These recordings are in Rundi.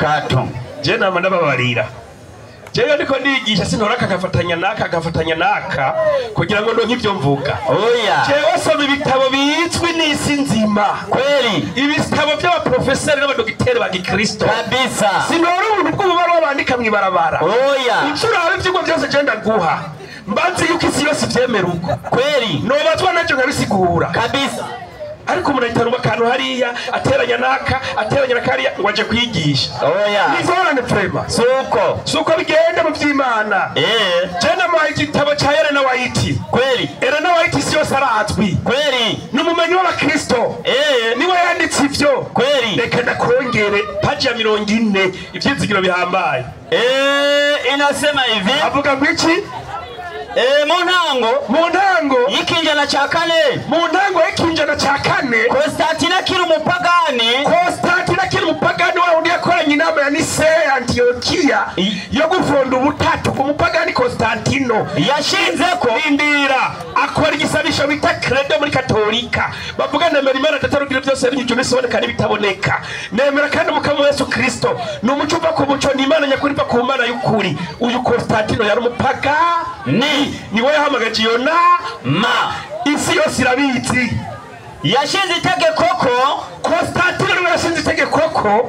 Kato. Je nama ndababarira. Jewe ndiko ndigisha sintora kagafatanya naka gafatanya naka kugira ngo ndonke ivyo mvuga. Oya. Jewe soma ibitabo bizwi n'isi nzima. Kweli. Ibitabo by'abaprofeseri n'abadogiteri ba Gikristo. Kabisa. Sintora ubuntu bw'ububaro bandika mw'ibarabara. Oya. Ucurabe ivyigwa byose je ndaguha. Mbanze yuko isi yose ivyemera uko. Kweli. Nobatwa nacyo nkabisigura. Kabisa. Ariko umuntu ahita akantu hariya ateranya naka ateranya nakariya ngo aje kwigisha. Oya. Nizorane prema. Suko. Suko bigenda mu vy'Imana. Je namaye igitabo ca Elena White. Kweli. Elena White si yose arazwi. Kweli. Ni umumenyi w'abakristo. Niwe yanditse ivyo. Kweli. Reka ndakongere paji ya 40 ivyizigiro bihambaye. Inasema hivi. Avuga ngo iki? Mu ntango y'ikinjana ca kane, mu ntango y'ikinjana ca kane, Konstantino akiri umupagani, Konstantino akiri umupagani wa wundi yakoranye inama ya Niseya Antiyokiya yo gufonda ubutatu. Umupagani Konstantino yashinze ko indira akora igisabisho bita credo muri Katolika. Bavuga nemera Imana Data rugira byose binyujwe n'isiboneka n'ibitaboneka, nemera kandi umukama Yesu Kristo ni umuco uva ku muco, ni Imana nyakuri iva ku Mana y'ukuri. Uyu Konstantino yari umupagani, niwe yahamagaje iyo nama, isi yose irabizi. Yashinze itegeko ko Konstantino niwe yashinze itegeko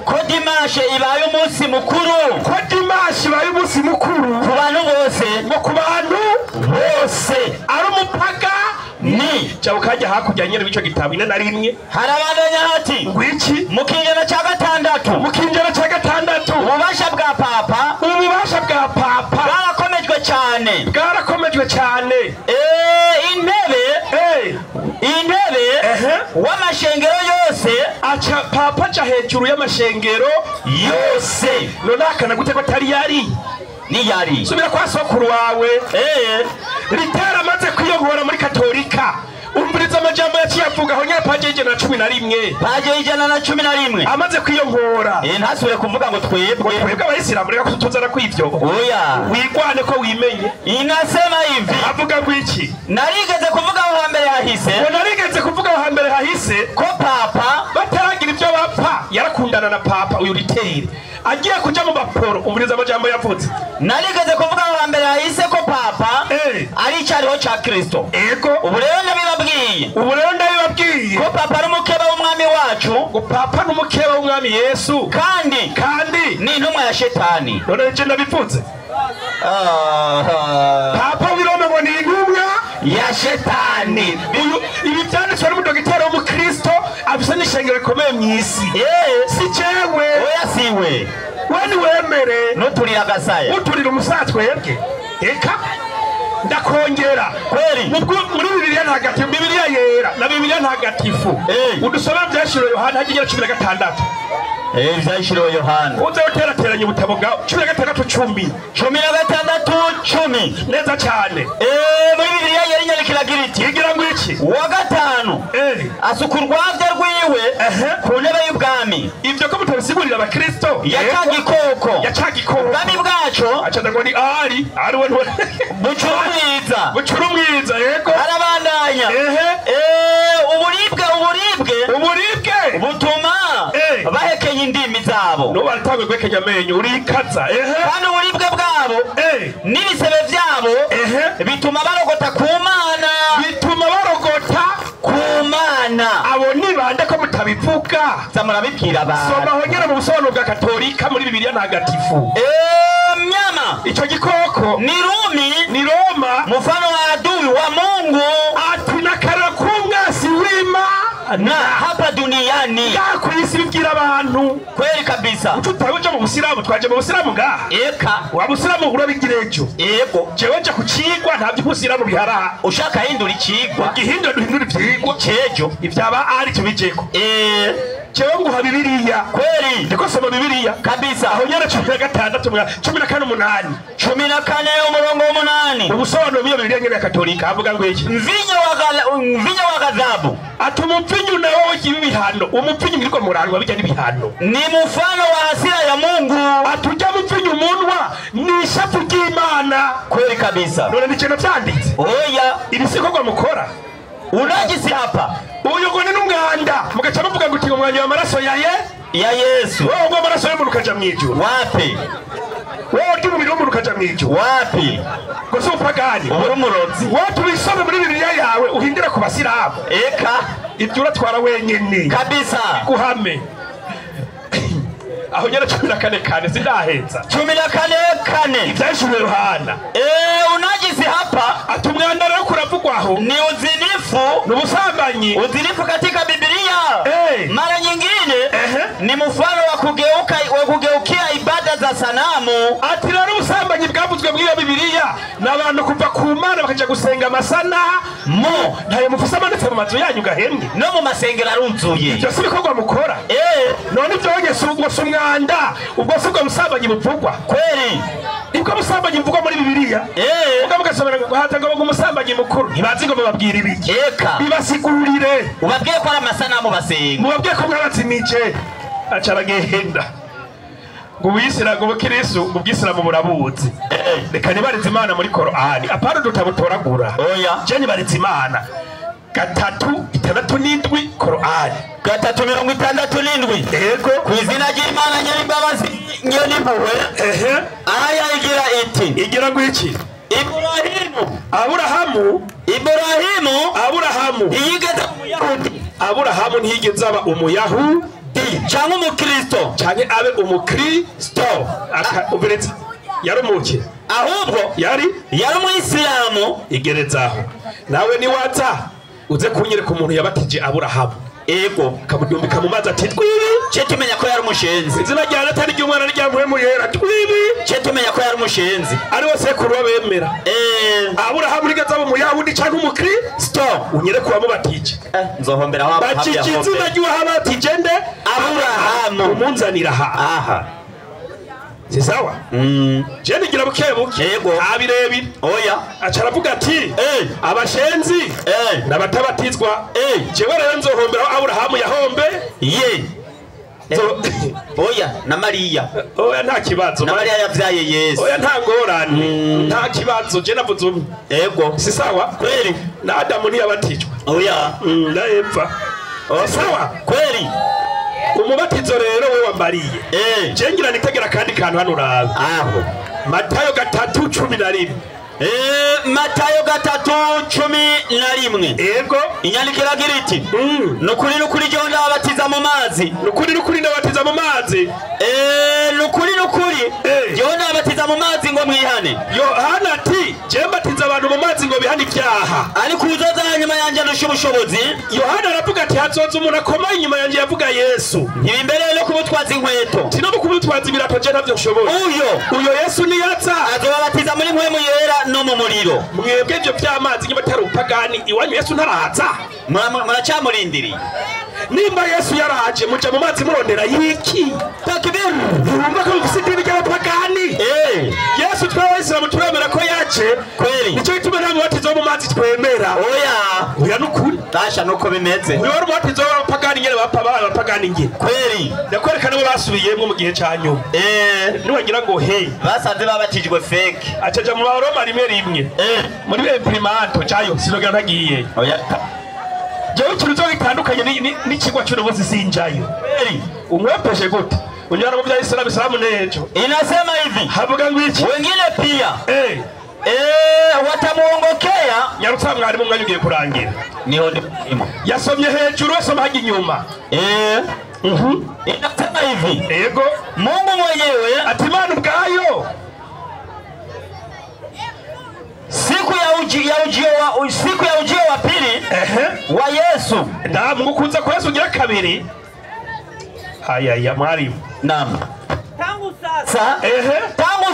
ko dimanche ibaye umunsi mukuru, ko dimanche ibaye umunsi mukuru ku bantu bose, ngo ku bantu bose ari umupagani. Cyabo kajya hakurya nyene w'ico gitabo 41. Harabandanya hati ngwiki mu kinjana ca gatandatu, mu kinjana ca gatandatu ububasha bwa papa, ububasha bwa papa bwarakomejwe cyane, bwarakomejwe cyane. Intebe intebe w'amashengero yose, aca papa aca hejuru y'amashengero yose. None akana gute ko atari yari ni yari? Subira kwa sokuru wawe. Ritara amaze kwiyongora muri Katolika. Umviriza amajambo yaciye avuga aho nyene paje 111. Paje 111. Amaze kwiyongora. Ntasubire kuvuga ngo twebwe. Twebwe abayisilamu reka kutuzana kwivyo. Oya. Wigwane ko wimenye. Inasema hivi. Avuga ngo iki? Narigeze kuvuga aho hambere hahise. Ngo narigeze kuvuga aho hambere hahise ko papa bataragira ivyo bapfa yarakundana na papa uyu Riteri. Agiye kuja mu baporo. Umviriza amajambo yavuze. Narigeze kuvuga aho hambere hahise ko papa ari icyariho ca Kristo. Ego. Ubu rero ndabibabwiye. Ubu rero ndabibabwiye ko papa ari umukeba w'umwami wacu, ngo papa ni umukeba w'umwami Yesu, kandi ni intumwa ya Shetani. None je ndabivuze. Papa w'i Roma ngo ni intumwa ya Shetani. Ibi byanditswe n'umudogiteri w'umukristo afise n'ishengero rikomeye mw'isi. Si jewe. Oya siwe. We niwemere. Nuturira agasaya. Uturira umusaya twebwe. Eka ndakongera kweli muri Bibiliya ntagatifu, Bibiliya yera na Bibiliya ntagatifu. Udusomera byashiro Yohana hagiye 16. Ivyashiro Yohana uze uterateranya ubutabo bwa 16:10. 16:10 neza cyane. Muri Bibiliya yera inyandiko iti igira ngo iki? Uwa gatanu asuka urwabya rwiwe ku ntebe y'ubwami. Ivyo ko mutabisigurira abakristo. Ya gikoko, ya gikoko ubwami bwaco acaza ngo ni ari ari we bucurumwiza, bucurumwiza. Yego. Arabandanya. Uburibwe butuma bahekenya indimi zabo. No baratangwe gwekenya amenyo urikaza. Kandi uburibwe bwabo n'ibisebe byabo bituma barogota ku Mana, bituma barogota ku Mana. Abo ni bande ko mutabivuga? Zamurabibwira abantu. Soma honyene mu busobanuro bwa Katolika muri Bibiliya ntagatifu. Mnyama ico gikoko ni Rumi, ni Roma, mfano wa adui wa Mungu, atunakara kumwasi w'Imana na hapa duniani. Kwisi bibwira abantu kweli kabisa. Tutaje mu busilamu, twaje mu busilamu ngaha. Eka wa busilamu urabigira ejo. Yego. Jewe nje kucigwa nta by'ubusilamu bihara. Ushaka hindura icigwa, gihindura duhindura ivyigwa cejo ivyaba ari tubijeko. Jewe nguha Bibiliya kweli, ndiko soma Bibiliya kabisa. Aho nyene 16 14:8 14 umurongo w'umunani. Ubusobanuro bw'iyo Bibiliya nyene ya Katolika avuga ngo iki? Mvinyo wa ghadhabu. Ati umupfinyu nawo w'ibihano, umupfinyu mwiriko murangwa bijya n'ibihano. Ni mfano wa hasira ya Mungu. Atujya mupfinyu munwa ni ishavu ry'Imana. Kweli kabisa. None ni kintu cyanditse. Oya, ibisikorwa mukora unagisi hapa. Uyu ngo ni n'umwanda mugaca muvuga ngo uti umwanya w'amaraso ya Ya Yesu. Wewe unywa amaraso y'umuntu ukaja mw'ijuru? Wapi? Wewe urya umubiri w'umuntu ukaja mw'ijuru? Wapi? Ngo si upagani. Ubura umurozi. Wowe tubisome muri Bibiliya yawe uhindira ku basilamu. Eka. Ibyo uratwara wenyene. Kabisa. Guhame. Aho nyene 14:4 sindahetsa. 14:4. Ivyahishuriwe Yohana. Unajisi hapa. Ati umwanda rero kuravugwaho. Ni uzinifu. Ni ubusambanyi. Uzinifu katika Biblia. Mara nyingine ni mfano wa kugeukia ibada za sanamu. Ati rero ubusambanyi bwavuzwe muri iyo Bibiliya n'abantu kuva ku Mana bakaja gusenga amasana mu ntayo mufise amanitse mu mazu yanyu gahembwe no mu masengero arunzuye. Ibyo si ibikorwa mukora. None ibyo wonyese ubwo si umwanda, ubwo si ubwo busambanyi buvugwa. Kweli. Ibwo busambanyi buvugwa muri Bibiliya. Ubwo mugasomera ngo hata ngo umusambanyi mukuru ntibazi ngo bababwira ibiki. Eka. Bibasigurire. Ubabwiye ko ari amasanamu basenga. Mubabwiye ko mwabatsimije. Aca aragenda. Ngo ubuyisilamu ubukirisu ubwisilamu burabuzi. Reka nibarize Imana muri Korani. Apana dutabutoragura. Oya. Je nibarize Imana. 3:67 Korani. 3:67. Yego. Ku izina ry'Imana Nyirimbabazi Nyirimpuhwe. Aya igira iti. Igira ngo iki? Iburahimu. Aburahamu. Iburahimu. Aburahamu. Ntiyigeze umuyahudi. Aburahamu ntiyigeze aba umuyahudi. Cyangwa umukristo. Cyangwa abe umukristo. Uberetse yari umuki. Ahubwo yari umuyisilamu. Igerezaho. Nawe niwaza uze kunyereka umuntu yabatije Aburahamu. Ego. Kamudumbika mu mazi ati twibi. Ce tumenya ko yari umushenzi. Izina rya Data ry'Umwana ry'Mpwemu Yera twibi. Ce tumenya ko yari umushenzi. Ari wose sekuru wabemera. Aburahamu nigeze aba umuyahudi cyangwa umukristo. Unyereka uwamubatije. Nzohombera aho Aburahamu yahombera. Izina ry'uwahabatije nde? Aburahamu. Umunzanira aha. Aha. Si sawa? Je nigira buke buke. Yego. Abirebire. Oya. Aca aravuga ati abashenzi n'abatabatizwa. Jewe rero nzohombera aho Aburahamu yahombe. Ye. Oya na Mariya. Oya nta kibazo. Na Mariya yavyaye Yesu. Oya nta ngorane. Nta kibazo je navuze umwe. Yego. Si sawa? Kweli. Na Adamu ntiyabatijwe. Oya. Na Eva. Si sawa? Kweli. Umubatizo rero we wambariye. Je ngira nitegera kandi kantu hano urabe. Aho. Matayo 3:11. Matayo 3:11. Yego. Inyandiko iragira iti. Nukuri nukuri je ndabatiza mu mazi. Nukuri nukuri ndabatiza mu mazi. Nukuri nukuri je ndabatiza mu mazi ngo mwihane. Yohana ati je mbatiza abantu mu mazi ngo bihane ibyaha. Ariko uzoza hanyuma yanje ndusha ubushobozi. Yohana aravuga ati hazoza umuntu akoma inyuma yanje yavuga Yesu. Ntibimbereye no kumutwaza inkweto. Tino kumutwaza ibirato je ntavyo nshoboye. Uyo Yesu niyaza azobabatiza muri Mpwemu Yera no mu muriro. Mwebwe ibyo by'amazi niba atari upagani iwanyu Yesu ntaraza. Muracamurindiriye. Nimba Yesu yaraje muja mu mazi murondera yiki? Takbir. Urumva ko mufise idini ry'abapagani? Yesu tw'abayisilamu turemera ko yaje. Kweli. Nico gituma nta mubatizo wo mu mazi twemera. Oya. Oya nukuri. Tasha nuko bimeze. Uyu wari umubatizo w'abapagani nyene bapfa abapagani nyene. Kweli. Ndakwereka nabo basubiyemwo mu gihe ca nyuma. Niwagira ngo he. Basanze babatijwe fake. Acaja mu Baroma rimwe. Muri imprimanto cayo sinogera ntagiye. Oya. Jewe ikintu gitandukanye n'ikigwa cy'urubozi sinjayo. Umwepeshe gute? Unyara mu bya Islam Islamu nejo. Inasema hivi. Havuga ngo iki? Wengine pia. Watamuongokea. Nyarutsa mwarimu mwanya ugiye kurangira. Niho ndimo. Yasomye hejuru asoma hajya inyuma. Inasema hivi. Yego. Mungu mwenyewe ati Imana ubwayo siku ya ujio wa pili wa Yesu. Naam, ngukuza kwa Yesu ugira kabiri. Haya mwalimu. Naam. Tangu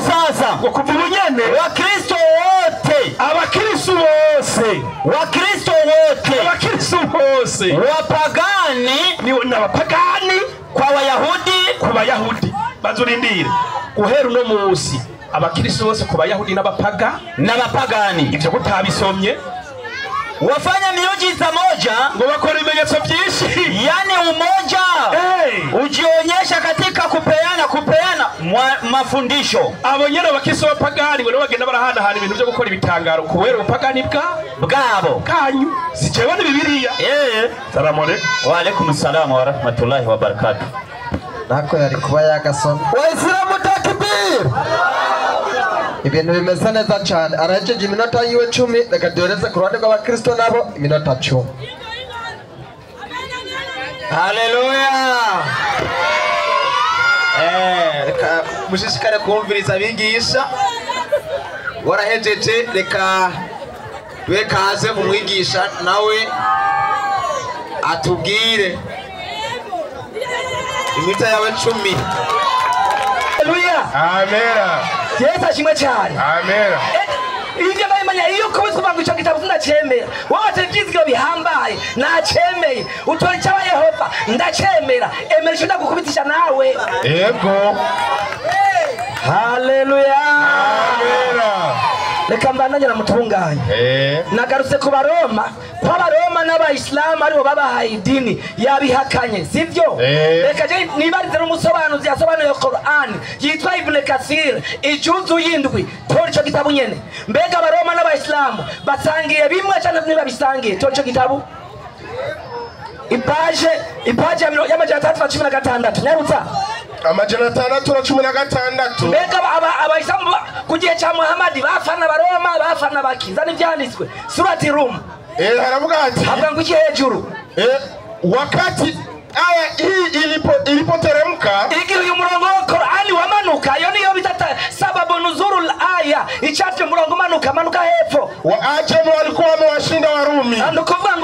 sasa kuva ubunyene Wakristo wote, abakristo bose, Wakristo wote, abakristo bose, wapagani ni n'abapagani kwa Wayahudi, ku Bayahudi. Bazurindire guhera uno munsi abakristo bose ku Bayahudi n'abapaga n'abapagani. Ivyo kutabisomye. Wafanya miujiza moja, ngo bakora ibimenyetso byinshi, yani umoja ujionyesha katika kupeana mafundisho. Abo nyene abakristo b'abapagani ngo bagenda barahanahana ibintu byo gukora ibitangaro kubera ubupagani bwabo kanyu. Si jewe ni Bibiliya. Salamu alaykum. Wa alaykum salaam wa rahmatullahi wa barakatuh. Nako yari kuba yagasoma. Waislamu takbir. Ibintu bimeze neza cyane. Arahejeje iminota yiwe 10, reka duhereze ku ruhande rw'abakristo nabo iminota 10. Haleluya. Reka mushishikare kumviriza abigisha. Warahejeje, reka duhe kaze umwigisha nawe atubwire iminota yawe 10. Haleluya. Amena. Yesu ashimwe cyane. Amena. Ibyo bayimanya iyo kubizwa ngo ico gitabo sindacemera. Wowe ivyizigiro bihambaye nacemeye. Utora icaba Yehova ndacemera. Emera ico ndagukubitisha nawe. Yego. Haleluya. Amena. Reka mbandanye na mutunganye. Nagarutse ku Baroma, ko Abaroma n'Abayisilamu aribo babahaye idini yabihakanye, sivyo? Reka je nibarize n'umusobanuzi yasobanuye Qur'an yitwa Ibn Kathir ijuzu y'indwi, tora ico gitabo nyene. Mbega Abaroma n'Abayisilamu basangiye bimwe canke ntibabisangiye? Tora ico gitabo. Ipaje y'316 nyarutsa. 616. Mbega abayisilamu ku gihe cya Muhammad bafana Abaroma bafana bakiza n'ivyanditswe surati Rum. Haravuga ati havuga ngo iki hejuru? Wakati aya hii ilipoteremka, igihe uyu murongo wa Qur'ani wamanuka, iyo niyo bita sababu nuzurul aya, icatye umurongo umanuka manuka hepfo. Waajemi walikuwa wamewashinda Warumi. Nukuvuga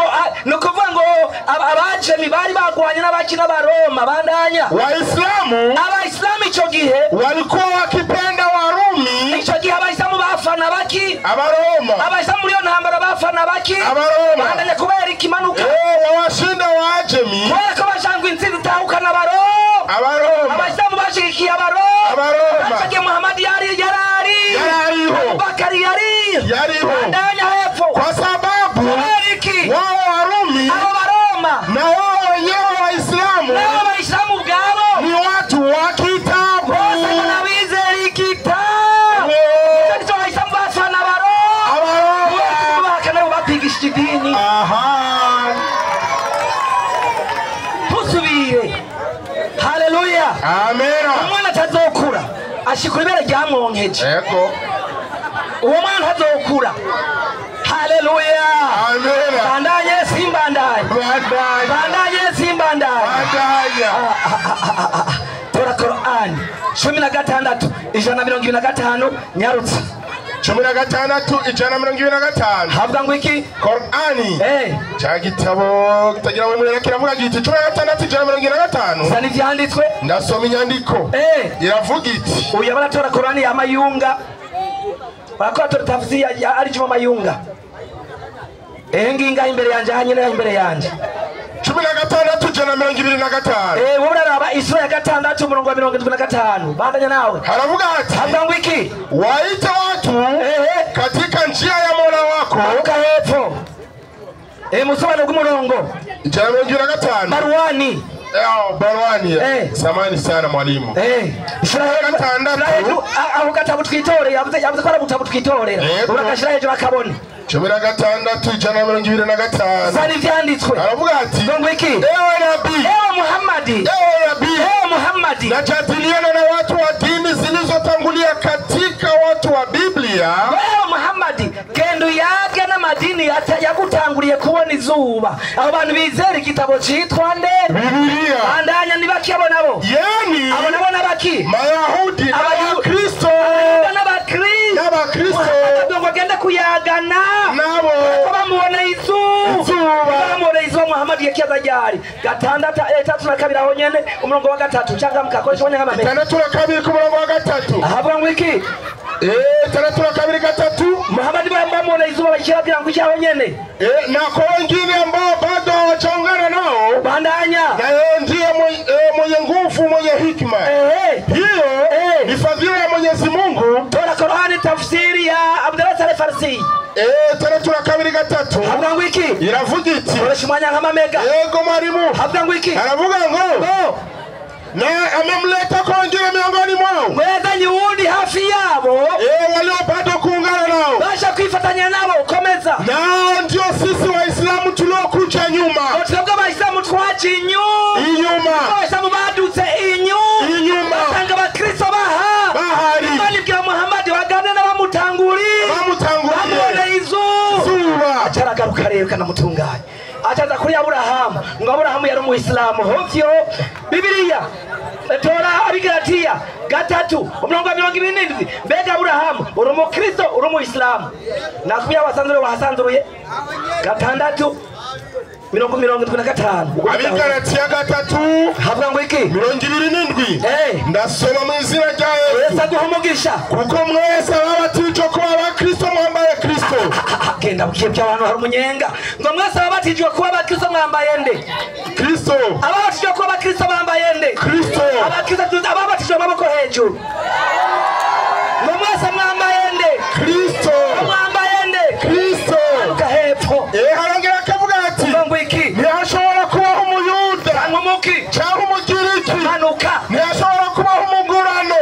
ngo abajemi bari bagwanye n'abaki n'Abaroma bandanya. Waislamu, Abayisilamu ico gihe walikuwa wakipenda Warumi. Ico gihe Abayisilamu bafana baki? Abaroma. Abayisilamu muri iyo ntambara bafana baki? Abaroma. Bandanya kubera ikimanuka. Wawashinda Waajemi. Kubera ko bashangwa intsinzi itahukana Abaroma. Abaroma. Abayisilamu bashigikiye Abaroma. Abaroma. Bashigikiye Muhammad yari yariho. Abubakari yariho. Bandanya hepfo. Kwa sababu kubera iki? Wao Warumi, abo Baroma na wao wenyewe Waislamu, nabo Abayisilamu ubwabo ni watu wa kitabu. Bose n'abizera igitabo. Nicyo Abayisilamu bafana Abaroma. Abaroma. Bahakana bo bapigishije idini. Aha. Tusubire. Haleluya. Amena. Umwana atazokura ashikura ibere ryamwonkeje. Yego. Uwo mwana atazokura. Haleluya. Amena. Bandanye simbandanye. Bandanye simbandanye. Bandanya. Tora Qur'an 16 125 nyarutse. 16 125. Havuga ngo iki? Qur'ani. Cha gitabo kitagira we murera kiravuga giti 16 125. Sani vyanditswe. Ndasoma inyandiko. Iravuga iti. Uyu abaratora Qur'ani ya Mayunga. Barakora tora tafsiri ya Alijuma Mayunga. Nginga imbere yanje hanyine imbere yanje. 16 125. Wowe uraraba isura ya 6 umurongo wa 75. Bandanya nawe. Haravuga ati havuga ngo iki? Waite watu katika njia ya Mola wako. Manuka hepfo. Musobanuro bw'umurongo. 125. Barwani. Barwani. Samahani sana mwalimu. Ishura hejuru. Aho gatabu twitorera yavuze ko ari ubutabu twitorera. Urakashira hejuru akabona. 16 125. Sani vyanditswe. Aravuga ati ngo iki? Ewe nabii. Ewe Muhammadi. Ewe nabii. Ewe Muhammadi. Najadiliana na watu wa dini zilizotangulia katika watu wa Biblia. Ewe Muhammadi, genda uyage n'amadini yagutanguliye kubona izuba. Abo bantu bizera igitabo citwa nde? Biblia. Bandanya ni baki abo nabo? Yani abo nabo nabaki? Mayahudi n'Abakristo. N'Abakristo. Ngo agende kuyagana nabo. Ko bamubona izuba. Bamubona izuba Muhammad yakiyaza ryari? 6 3 2 aho nyene umurongo wa 3 cyangwa mukakoresha abanya nk'amamera. 6 2 ku murongo wa 3. Ahavuga ngo iki? 6 2 3. Muhammad bamubona izuba bakirabwira ngo icyaho nyene. Na kwa wengine ambao bado hawajaungana nao. Bandanya. Na yeye ndiye mwenye nguvu, mwenye hikima. Hiyo ni fadhila ya Mwenyezi Mungu. Tora Qur'ani tafsiri ya Abdullah Saleh Farsi. 6 2 3. Havuga ngo iki? Iravuga iti. Koresha umwanya nk'amamega. Yego mwalimu. Havuga ngo iki? Aravuga ngo na amemleta kwa wengine miongoni mwao. Mwezanye uwundi hafi yabo. Walio bado kuungana nao. Basha kwifatanya nabo komeza. Nao ndio sisi Waislamu tuliokuja nyuma. Twebwe Abayisilamu twaje inyuma. Inyuma. Abayisilamu badutse inyuma. Reka namutunganye. Acaza kuri Aburahamu ngo Aburahamu yari umuyisilamu. Hovyo Bibiliya tora Abigalatiya 3:27. Mbega Aburahamu uri umukristo uri umuyisilamu? Nakubwiye wasanzure wahasanzuruye 6:75. Abigalatiya 3 havuga ngo iki? 27. Ndasoma mu izina rya Yesu. Yesu aguha umugisha. Kuko mwese ababatijwe kuba abakristo mwambaye Kristo. Genda bukiye by'abantu hari umunyenga. Ngo mwese ababatijwe kuba abakristo mwambaye nde? Kristo. Ababatijwe kuba abakristo bambaye nde? Kristo. Abakristo ababatijwe amaboko hejuru. Ngo mwese mwambaye nde? Kristo. Mwambaye nde? Kristo. Manuka hepfo. Harongera akavuga ati ngo iki? Ntihashobora kubaho umuyuda cyangwa umuki cyangwa umugiriki. Manuka. Ntihashobora kubaho umugurano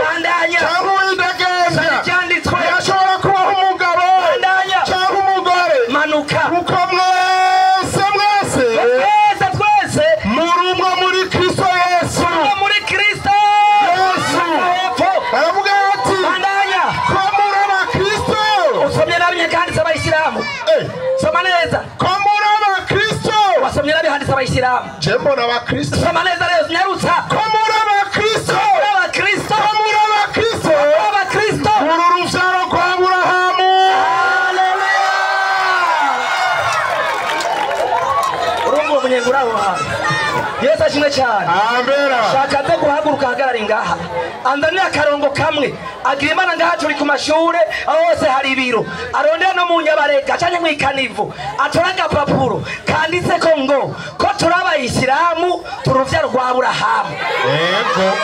cyangwa uwidegembya. Ntihashobora kubaho umugabo cyangwa umugore. Manuka. Kuko mwese mwese twese twese muri umwe muri Kristo Yesu. Muri Kristo Yesu. Aravuga ati ko muri abakristo. Usomye nabi handitse abayisilamu. Soma neza. Ko muri abakristo. Wasomye nabi handitse abayisilamu. Je mbona abakristo. Soma neza rero nyarutsa. Ko muri abakristo. Muri abakristo. Ko muri abakristo. Muri abakristo. Muri urubyaro rwa Aburahamu. Haleluya. Urumva umunyengura aho hantu. Yesu ashimwe cyane. Amena. Shaka aze guhaguruka ahagarare ngaha. Anzanire akarongo kamwe. Agira Imana ngaha turi ku mashure aho hose hari ibiro. Arondera no mu Nyabarega canke mu Ikanivu. Atora agapapuro kanditseko ngo ko turi abayisilamu turi uruvyaro rwa Aburahamu. Yego.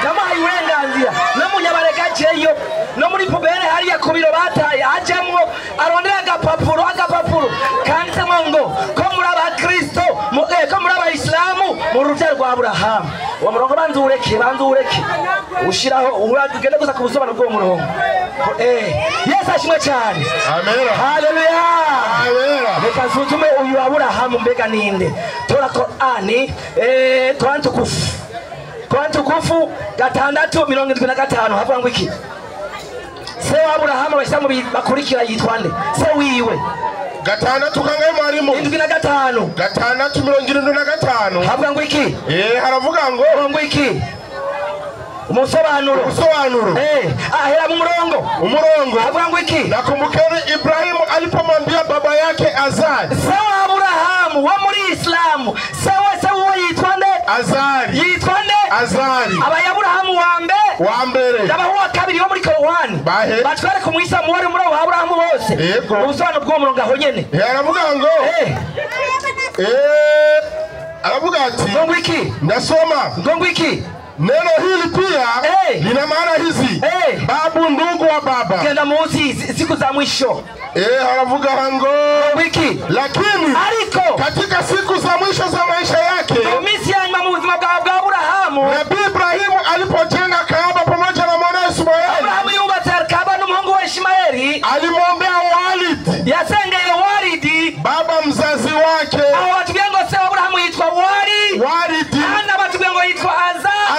Ndamuhaye uburenganzira no mu Nyabarega ajeyo no muri pubere hariya ku biro bataye ajemwo arondera agapapuro kanditsemwo ngo ko muri abakristo ko muri abayisilamu mu ruvyaro rwa Aburahamu. Uwo murongo banza ureke ushiraho ugende gusa ku busobanuro bw'uwo murongo. Yesu ashimwe cyane. Amena. Haleluya. Amena. Reka nsuzume uyu Aburahamu mbega ninde. Tora Korani Korani tukufu. Korani tukufu 6:75 havuga ngo iki? Se wa Aburahamu abayisilamu bakurikira yitwa nde? Se wiwe. 6 kangahe mwarimu? 75. 6:75. Havuga ngo iki? Haravuga ngo iki? Umusobanuro. Ahera mu murongo. Umurongo. Havuga ngo iki? Nakumbukeni Ibrahimu alipomwambia baba yake Azari. Se wa Aburahamu wo muri Islamu. Se we yitwa nde? Azari. Yitwa nde? Azari. Abayaburahamu wa mbere. Ndabaho wa kabiri wo muri Korani. Batware ku mwisilamu wari muri Aburahamu bose. Ubusobanuro bw'uwo murongo aho nyene. Aravuga ngo aravuga ati ngo iki? Ndasoma. Ngo iki? Neno hili pia lina maana hizi. Babu ndugu wa baba. Genda munsi siku za mwisho. Aravuga ngo wiki. Lakini ariko katika siku za mwisho za maisha yake, misi ya nyuma mu buzima bwa Aburahamu, Nabii Ibrahimu alipojenga Kaaba pamoja na mwanae Ismaeli, Aburahamu yubatse Kaaba n'umuhungu we Ismaeli, alimwombea Walidi, yasengeye Walidi, baba mzazi wake. Aho batubwiye ngo se wa Aburahamu yitwa Walidi, hana batubwiye ngo yitwa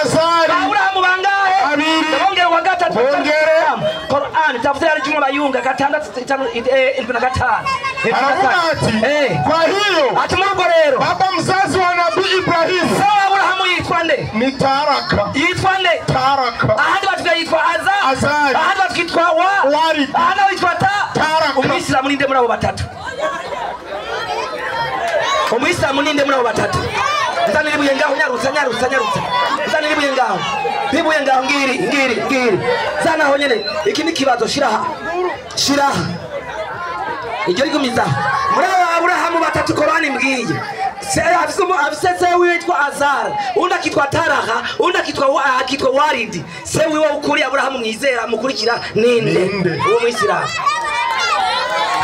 Azari. Aburahamu bangahe? Abiri. Bongere wa gatatu. Bongere. Korani tafsiri ya Juma Bayunga 6:75. Aravuga ati kwa hiyo ati muri ubwo rero baba mzazi wa Nabii Ibrahim, se wa Aburahamu yitwa nde? Ni Taraka. Yitwa nde? Taraka. Ahandi batubwiye yitwa Azari. Ahandi batwitwa Walidi. Ahandi bitwa Taraka. Umuyisilamu ninde muri abo batatu? Umuyisilamu ninde muri abo batatu? Nzanira ibuye ngaho nyarutsa. Nzanira ibuye ngaho. Ibuye ngaho ngiri. Zana aho nyene. Iki ni kibazo shiraha. Iryo rigumiza. Muri Aburahamu batatu Korani mbwiye. Se afise se witwa Azar, undi akitwa Taraha, undi akitwa Walidi. Se wiwe ukuri Aburahamu mwizera mukurikira ninde? Uwo mwisilamu.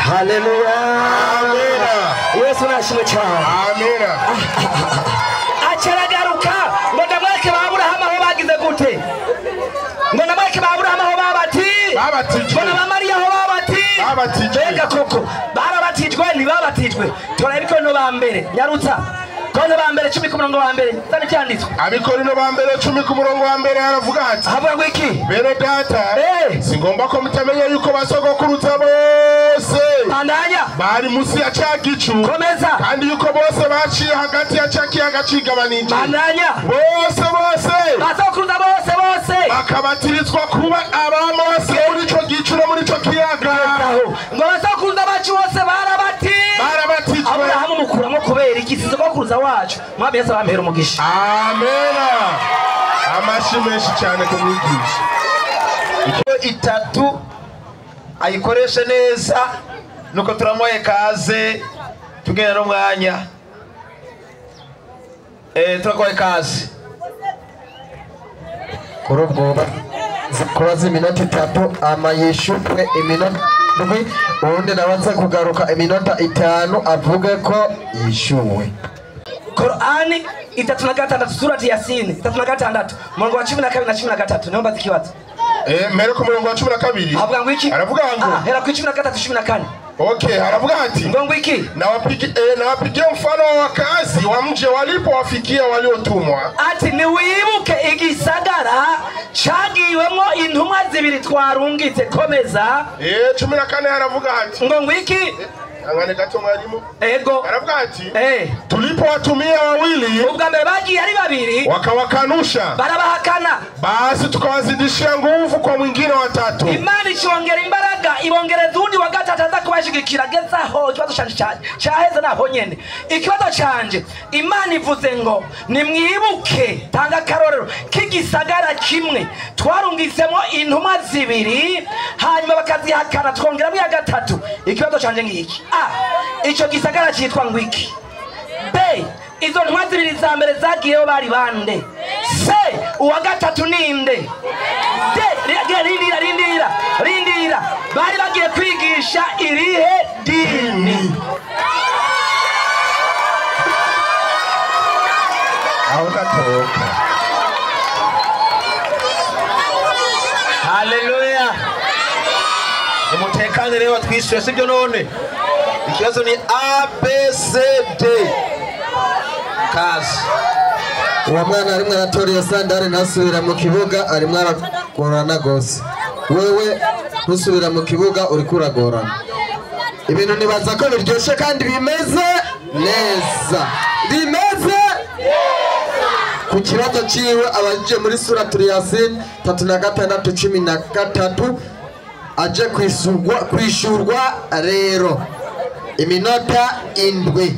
Haleluya. Amena. Yesu nashimwe cyane. Amena. Acaragaruka ngo ndamwereke ba Aburahamu aho bagize gute? Ngo ndamwereke ba Aburahamu aho babatijwe. Ngo na Mariya aho babatijwe. Mbega koko barabatijwe ntibabatijwe? Tora ibikono ba mbere nyarutsa. Korinto ba mbere 10 ku murongo wa mbere zana icyanditswe. Abikorino ba mbere 10 ku murongo wa mbere haravuga hati havuga ngo iki? Bene data, singomba ko mutamenya yuko basogokuruza bose bandanya bari musi ya ca gicu, komeza, kandi yuko bose baciye hagati ya ca kiyaga cigabanije, bandanya, bose basogokuruza bose bakabatirizwa kuba aba Mose muri ico gicu no muri ico kiyaga. Ngo basogokuruza bacu bose barabatijwe. Aburahamu mukuramo kubera iki? Sogokuruza wacu mwami Yesu abampera umugisha. Amena. Amashi menshi cyane ku mwigisha. Itatu ayikoreshe neza, nuko turamuhaye kaze tugenda n'umwanya. Turaguhaye kaze. Kuri ubwo kubaza iminota 3 ama yishurwe iminota 7, ubundi nabanza kugaruka iminota 5 avuge ko yishuwe. Qur'ani 36 surati Yasin 36 murongo wa 12 na 13. Niomba zikiwazo. Mbere ku murongo wa 12 avuga ngo iki? Aravuga ngo hera ku 13 14. Okay, aravuga ati ngo iki? Nawapigia mfano wa wakazi wa mji walipowafikia waliotumwa. Ati niwibuke igisagara cagiwemwo intumwa zibiri twarungitse. Komeza. 14 aravuga ati ngo iki? Angane gato mwalimu. Ego. Aravuga ati tulipowatumia wawili, ubwa mbere bagiye ari babiri, wakawakanusha, barabahakana, basi tukawazidishia nguvu kwa mwingine watatu. Imana icongera imbaraga ibongereza undi wa gatatu aza kubashigikira. Gezaho ikibazo canje caheze naho nyene. Ikibazo canje, Imana ivuze ngo nimwibuke, tanga karorero k'igisagara kimwe twarungisemo intumwa zibiri hanyuma bakazihakana twongera ya gatatu. Ikibazo canje ngiki: A, ico gisagara cyitwa ngwiki? B, izo ntumwa zibiri za mbere zagiyeho bari bande? C, uwa gatatu ninde? D, rindira bari bagiye kwigisha irihe dini? Aho gatoka. Haleluya. Nimutekane rero twishyuye sibyo none? Ikibazo ni A B C D. Kazi. Uwo mwana arimwo aratora iyo sandari ntasubira mu kibuga, arimwo aragorana gose. Wewe ntusubira mu kibuga, uriko uragorana. Ibintu nibaza ko biryoshe kandi bimeze neza. Bimeze ku kibazo ciwe abajije muri suratul Yasin 36 13 aje kwishurwa rero iminota 7.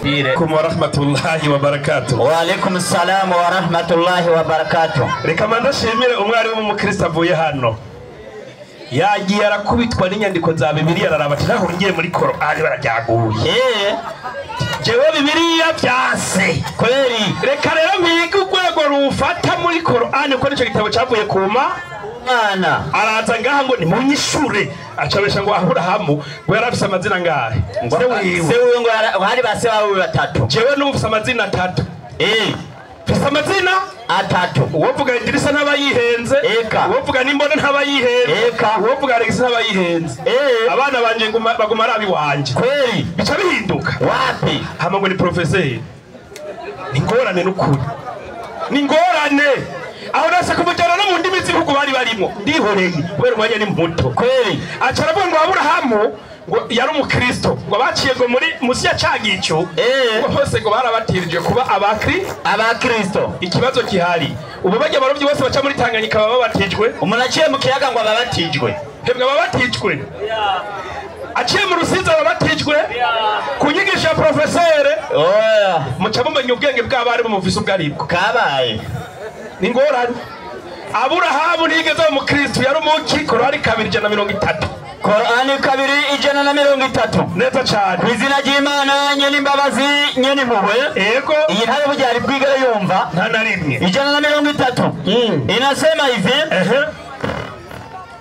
Alaikum wa rahmatullahi wa barakatuh. Wa alaikum salam wa rahmatullahi wa barakatuh. Reka mandashimire umwarimu w'umukristo avuye hano. Yagiye arakubitwa n'inyandiko za Bibiliya araraba ati naho ngiye muri Korani barajyaguye. Jewe Bibiliya byase. Kweli. Reka rero mpige urwego rufata muri Korani ko nico gitabo cyavuye kuma mwana. Araza ngaha ngo nimunyishure, acabesha ngo Aburahamu ngo yarafise amazina ngahe? Se wiwe ngo hari base bawe batatu. Jewe n'ufise amazina atatu. Mfise amazina atatu. Uwovuga Idrisa ntabayihenze, uwovuga Nimbona ntabayihenze, uwovuga Alex ntabayihenze. Abana banje baguma ari abiwanje. Kweli. Bica bihinduka. Wapi? Hama ngo ni professeur. Ni ngorane n'ukuri. Ni ngorane. Aho nase kumujyana no mu ndimi z'ibihugu bari barimo ndihoreye kubera umwanya ni muto. Kweli. Aca aravuga ngo Aburahamu ngo yari umukristo, ngo baciye ngo muri musi ya cagico ngo bose ngo barabatirije kuba abakristo. Ikibazo kihari ubu bajya barovyi bose baca muri Tanganyika baba babatijwe. Umuntu aciye mu kiyaga ngo ababatijwe. Hebwe babatijwe. Aciye mu Rusizi ababatijwe. Kunyigisha professeur. Oya. Muca mumenya ubwenge bw'abarimu mufise ubwo aribwo. Kabaye. Ni ngorane. Aburahamu ntiyigeze aba umukristo, yari umuki. Korani 230. Korani 230. Neza cyane. Ku izina ry'Imana nyene imbabazi nyene impuhwe. Yego. Iyi ntare burya ari bwigere yumva. Nta na rimwe. 130. Inasema hivi.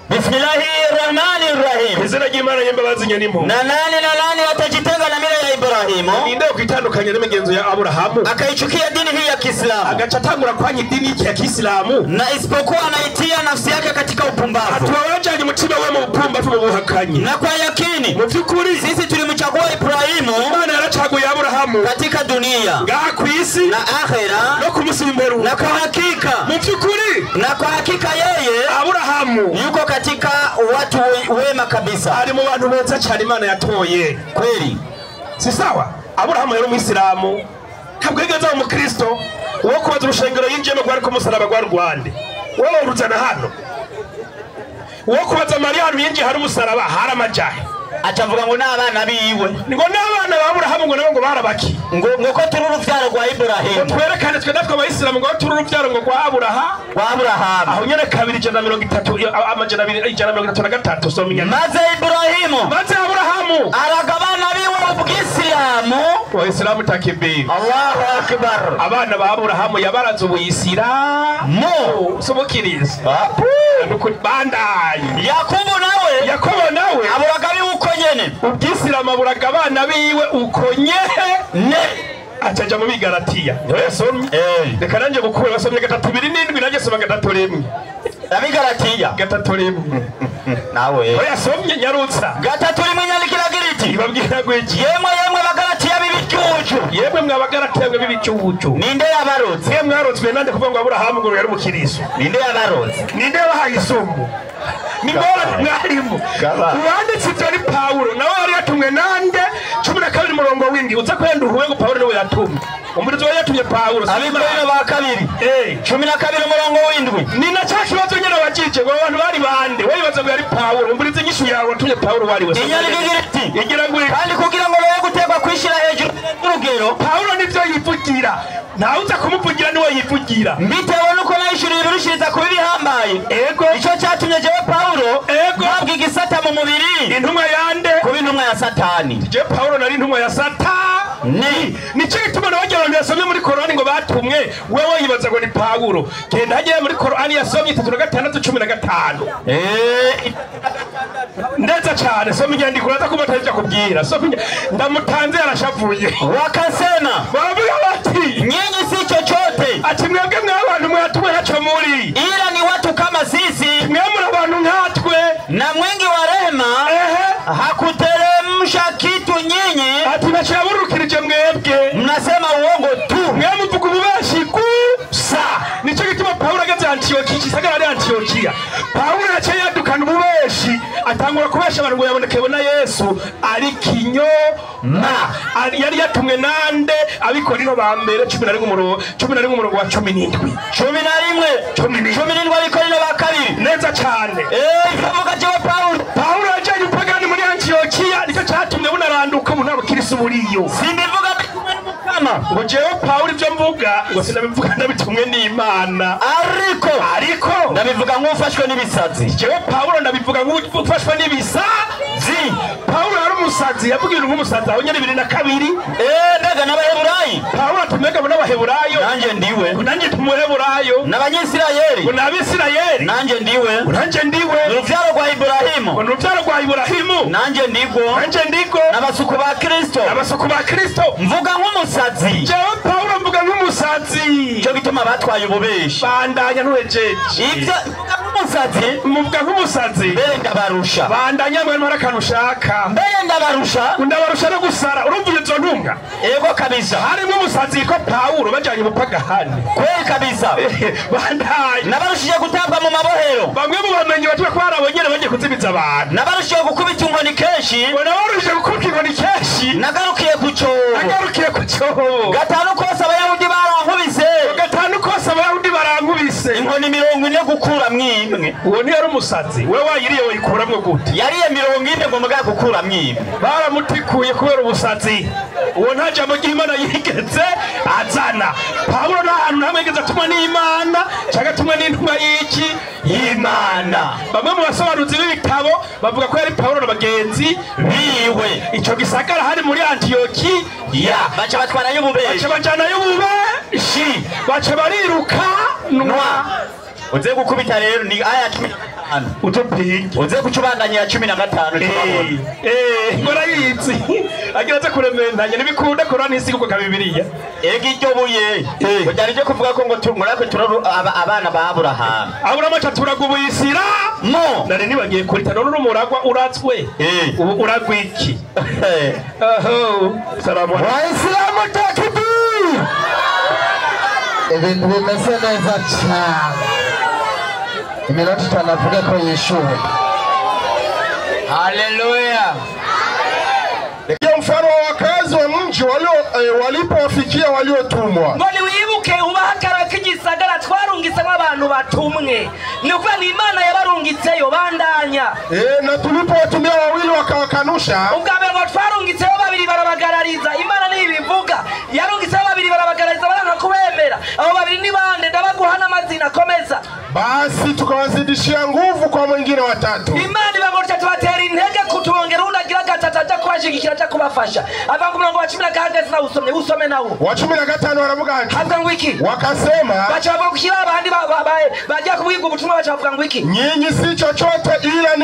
Bismillahirrahmanirrahim. Izina ry'Imana y'imbabazi nyenimpuhwe. Na nani na nani atajitenga na mila ya Ibrahimu? Ninde kwitandukanya n'imigenzo ya Aburahamu? Akaichukia dini hii ya Kiislamu. Agaca atangura kwanya idini ya Kiislamu. Na isipokuwa anaitia nafsi yake katika upumbavu. Atuba wajanye umutima we mu bupumbavu mu buhakanyi. Na kwa yakini mu by'ukuri sisi tulimchagua Ibrahimu. Imana yaracaguye Aburahamu katika dunia, ngaha ku isi na akhera, no ku munsi w'imperuka. Na kwa hakika mu by'ukuri, na kwa hakika yeye Aburahamu yuko katika watu wema kabisa. Ari mu bantu beza cyane Imana yatoye. Kweli. Si sawa? Aburahamu yari umuyisilamu, ntabwo yigeze aba umukristo. Uwo kubaza urushengero yinjiyemo rwari ku musaraba rwa Rwanda. Wowe uruzana hano. Uwo kubaza Mariya hano yinjiye hari umusaraba hari amajahe. Acavuga ngo n'abana biwe. Ngo n'abana ba Aburahamu ngo nabo ngo barabaki. Ngo ko turi uruvyaro rwa Ibrahimu. Ngo twerekane twe natwe abayisilamu ngo turi uruvyaro ngo rwa Aburahamu. Aho nyene 230 amajana 233 soma inyandiko. Maze Ibrahimu, maze Aburahamu aragabana biwe ubwisilamu. Wayisilamu takibiri. Allahu akbar. Abana ba Aburahamu yabaraze ubuyisilamu. Somokiriza. Bandanye. Yakobo nawe aburaga biwe uko nyene. Ubwisilamu aburaga abana biwe uko nyene. Acaja mu Bigaratiya. Niho yasomye. Reka nanje gukura basomye 3:27 nanjye soma 3:1. Abigaratiya 3:1. Nawe. Oya yasomye nyarutsa. 3:1 nyandikira giriti. Ibabwira gwiki. Yemwe yemwe Bagaratiya b'ibicucu. Yemwe mwabagaratiya b'ibicucu. Ninde yabarotse? Yemwe mwarotswe nande kuvuga ngo Aburahamu ngo yari umukiristo. Ninde yabarotse? Ninde yabahaye isumbu? Ni ngora mwarimu. Uwanditse ibyo ni Pawulo, nawe yari yatumwe nande 12 murongo w'indwi. Uza kwenda uhuwe ngo Pawulo niwe yatumwe. Umurizo we yatumye Pawulo. Abikorino ba kabiri. 12 murongo w'indwi. Ni na cya kibazo nyene abajije ngo abantu bari bande. We bibaza ngo yari Pawulo. Umurizo inyishu yawe watumye Pawulo wari we. Inyandiko igira iti. Igira ngo kandi kugira ngo noye gutegwa kwishira hejuru y'urugero. Pawulo nivyo yivugira. Ntawe uza kumuvugira niwe yivugira. Mbitewe nuko nayishuriye ibirushiriza kuba ibihambaye. Ego. Ico cyatumye jewe Pawulo ego mpabwa igisata mu mubiri. Intumwa yande kuba intumwa ya Satani. Je Pawulo nari intumwa ya Satani. Nico gituma nabagira abantu yasomye muri Korani ngo batumwe, wewe yibaza ngo ni Pawulo. Genda hagiye muri Korani yasomye 3:6-15. Ndetse cyane soma inyandiko uraza kuba atari kubwira. Soma ndamutanze arashavuye. Wakasema bavuga bati nyinyi si chochote. Ati mwebwe mwabantu mwatumwe ntaco muri. Ila ni watu kama sisi. Mwe muri abantu nkatwe. Na mwingi wa rehema hakuteremsha kitu nyinyi. Ati ntacaburukirije mwebwe. Mnasema uongo tu. Mwe muvuga ububeshi gusa. Nico gituma Pawulo ageze Antiyokiya, gisagara ari Antiyokiya. Pawulo yaciye yadukana ububeshi, atangura kubesha abantu ngo yabonekewe na Yesu ari kinyoma. Yari yatumwe nande abikorino ba mbere 11 umurongo 11 umurongo wa 17. 11 abikorino ba kabiri. Neza cyane. Ikavuga jewe Pawulo. Pawulo yajanye upagani muri Antiyokiya, nicyo cyatumye bunaranduka ubu nta bukirisi buriyo. Simbivuga bitumwe n'Umukama. Ngo jewe Pawulo ibyo mvuga ngo sinabivuga ndabitumwe n'Imana. Ariko ndabivuga nk'ufashwe n'ibisazi. Jewe Pawulo ndabivuga nk'ufashwe n'ibisazi. Pawulo yari umusazi, yavuga ibintu nk'umusazi aho nyene 22. Mbega n'Abaheburayi. Pawulo atumega n'Abaheburayo. Nanje ndiwe. Nanje tumuheburayo. N'Abanyisirayeli. Ngo n'Abisirayeli. Nanje ndiwe. Nanje ndiwe. Uruvyaro rwa Ibrahimu. Ngo n'uruvyaro rwa Ibrahimu. Nanje ndigo. Nanje ndigo. N'abasuku ba Kristo. N'abasuku ba Kristo. Mvuga nk'umusazi. Jewe Pawulo mvuga nk'umusazi. Cyo gituma batwaye ububeshi. Bandanya ntuhejeje. Ivyo mvuga nk'umusazi. Muvuga nk'umusazi. Mbere ndabarusha. Bandanya mwe ntwara akantu ushaka. Mbere ndabarusha. Ndabarusha no gusara. Urumva izo ntumwa? Ego kabisa. Harimo umusazi yitwa Pawulo bajanye umupagahani. Kweli kabisa. Bandanya. Nabarushije gutabwa mu mabohero. Bamwe mu bamenyi batuye ko barabonyene bagiye kuzimiza abantu. Nabarushije gukubita inkoni kenshi. Ngo nabarushije gukubita inkoni kenshi. Nagarukiye ku cyobo. Nagarukiye ku cyobo. Gatanu kose Abayahudi barankubise. Gatanu kose Abayahudi barankubise. Inkoni 40 gukuramwo imwe. Uwo ni yari umusazi. Wewe wayiriye wayikuramwo gute? Yariye 40 ngo muga gukuramwo imwe. Baramutikuye kubera ubusazi. Uwo nta jambo ry'Imana yigeze azana. Pawulo nta hantu hamwe yigeze atumwa n'Imana cyangwa atumwa n'intumwa y'iki y'Imana. Bamwe mu basobanuzi b'ibitabo bavuga ko yari Pawulo na bagenzi biwe. Ico gisagara hari muri Antiyokiya. Baca batwarayo ububeshi. Baca bajanayo ububeshi. Baca bariruka nwa. Uze gukubita rero ni aya Utopinge uze kucubandanya ya 15. Murayizi agira aze kurementanya ntibikunda Korani isigurwa nka Bibiliya. Ega iryo buye kugira ryo kuvuga ko ngo murakwe abana ba Aburahamu. Aburahamu aturaga ubuyisira mu nari nibagiye kurita none urumuragwa uratswe ubu uragwa iki? Aho salamu Waislamu takbir. Ibintu bimeze neza cyane. Iminota itanu avuga ko yishuwe. Haleluya. Mfano wa wakazi wa mji walipowafikia waliotumwa. Ngo wibuke ubahakara k'igisagara twarungitse abantu batumwe. Ni ukuvuga ni Imana yabarungitseyo bandanya. Na tulipowatumia wawili wakawakanusha. Ubwa mbere ngo twarungitseyo babiri barabagarariza. Imana niyo ibivuga. Yarungitseyo babiri barabagarariza baranga kubemera. Abo babiri ni bande? Ndabaguha n'amazina komeza. Basi tukawazidishia nguvu kwa mwingine watatu. Imana ibagorya tubatera intege kutubongera unagira gatatu aja kubashigikira aja kubafasha. Avuga umurongo wa 15 na usome usome nawo. Wa 15 baravuga ati havuga ngo iki? Wakasema bacha bavuga kushira abandi bajya kubwiga ubutumwa bacha bavuga ngo iki? Nyinyi si chochote ila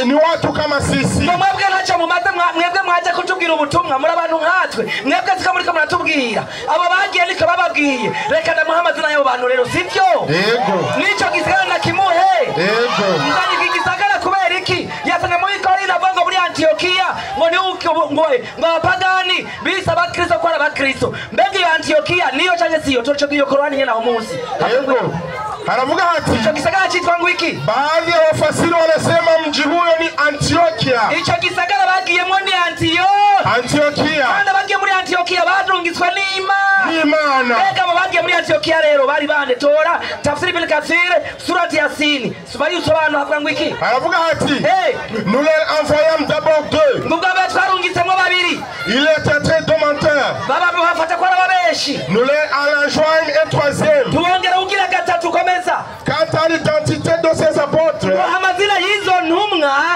ni watu kama sisi. Ngo mwebwe ntacyo mumaze mwebwe mwaje kutubwira ubutumwa muri abantu nkatwe. Mwebwe siko muri ko muratubwira. Abo bagiye niko bababwiye. Reka ndamuha amazina y'abo bantu rero sivyo? Yego. Nico gisagara na kimuhe. Yego. Nzanye igisagara kubera iki? Yasanga muri Korinto avuga ngo muri Antiokia ngo ni ngo abapagani bise abakristo ko ari abakristo. Mbega iyo Antiokia niyo canke siyo? Toco iyo Korani nyene aho munsi. Yego. Haravuga ati ico gisagara citwa ngo iki? Baadhi ya wafasiri wanasema mji huyo ni Antiokia. Ico gisagara bagiyemwo ni Antiokia. Kandi bagiye muri Antiokia barungitswe n'Imana. Mbega abo bagiye muri Antiokia rero bari bande? Tora Tafsiri Ibn Kathir surati Yasin. Subari usobanura havuga ngo iki? Haravuga ati nous leur envoyons d'abord deux. Ngo bwa twarungitsemwo babiri. Il était très deux menteurs. Baba bafata ko ari ababeshi. Nous leur en enjoignons un troisième. Tubongera ugira gatatu komeza. Quant à l'identité de ces apôtres,